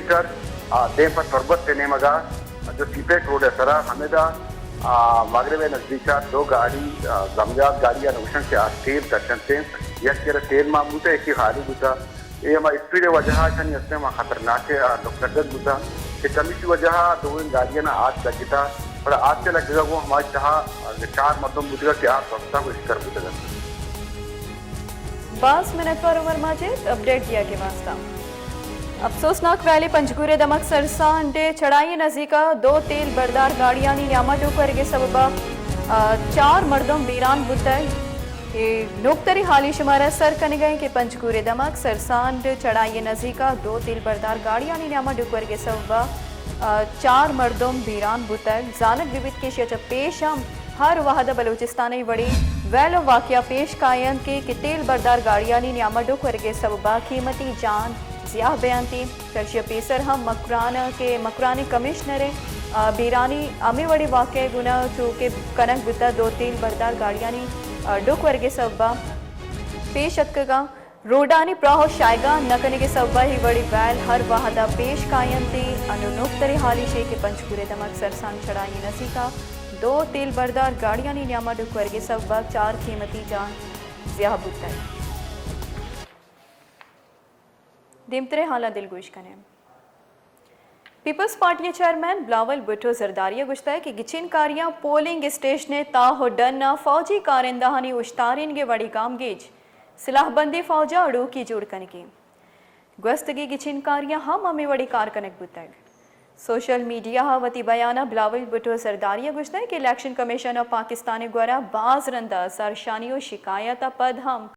سر، آ، دیم پہ تربت ءِ نیمگ ءَ جو سی پیک روڈ ءِ سرا ہمدا، آ، مغرب ءِ نزدیک ءَ دو گاڑی، آ، زمجات گاڑی ءَ نوشن کہ آ تیل کشنت انت، یکے را تیل مان بوتہ، یکے خالی بوتہ۔ اے ہما اسپیڈ ءِ وجہ ءَ شنی ہستیں ہما خطرناک ءَ، آ، نقصہ گت بوتہ کہ کمیشی وجہ ءَ دوئیں گاڑیاں آس لگتہ، پدا آس ءِ لگگ ءَ گوں ہمائی تہا، آ، چار مردم بوتگا کہ آ سستا گوں اشکر بوتگ انت۔ باز منتوار عمر ماجد اپڈیٹ دیگ ءِ واسطہ۔ افسوسناک ویلی پنجگور ءِ دمگ سرسانڈ ءِ چڑھائی ءِ نزیک ءَ دو تیل بردار گاڑیانی نیام ءَ ڈکھ ورگ ءِ سبب ءَ، آ، چار مردم بیران بوتگ۔ اے نوکتریں حالی شمارا سر کنگ ءَ ایں کہ پنجگور ءِ دمگ سرسانڈ چڑھائی ءِ نزیک ءَ دو تیل بردار گاڑیانی نیام ءَ ڈکھ ورگ ءِ سبب ءَ، آ، چار مردم بیران بوتگ۔ زانگ بہ بیت کہ ایشی ءَ چہ پیش ہم ہر وہد ءَ بلوچستان ءَ اے وڑیں ویل ءُ واقعہ پیش کاینت کہ، کہ تیل بردار گاڑیانی نیام ءَ ڈکھ ورگ ءِ سبب ءَ قیمتی جان زیاہ بینت۔ چرشی ءَ پیسر ہم مکران ءَ کہ مکران ءِ کمشنر ءِ، آ، بیرانی ہمے وڑیں واقعہ گنا چو کہ کنگ بوتہ دو تیل بردار گاڑیانی، آ، ڈکھ ورگ ءِ سبب ءَ پیش اتکگاں۔ روڈانی پراہ ءُ شایگان نہ کنگ ءِ سبب ءَ اے وڑیں ویل ہر وہد ءَ پیش کاینت۔ انوں نوکتریں حالی شے کہ پنجگور ءِ دمگ سرسانڈ چڑھائی ءِ نزیک ءَ دو تیل بردار گاڑیانی نیام ءَ ڈکھ ورگ ءِ سبب ءَ چار قیمتی جان زیاہ بوتگ۔ دیمتریں حالاں دلگوش کنیں۔ پیپلز پارٹی ءِ چیئرمین بلاول بھٹو زرداری ءَ گوشتگ کہ گچین کاریاں پولنگ اسٹیشن ءِ تاہ ءُ ڈن ءَ فوجی کارندہانی اوشتارینگ ءِ وڑیں گامگیج سلاہ بندیں فوج ءَ اڑوکی جوڑ کنگی۔ گوستگیں گچین کاریاں ہم ہمے وڑیں کار کنگ بوتگ۔ سوشل میڈیا ءَ وتی بیان ءَ بلاول بھٹو زرداری ءَ گوشتگ کہ الیکشن کمیشن ءَ پاکستان ءِ گورا باز رند ءَ زھرشانی ءُ شکایت ءَ پد ہم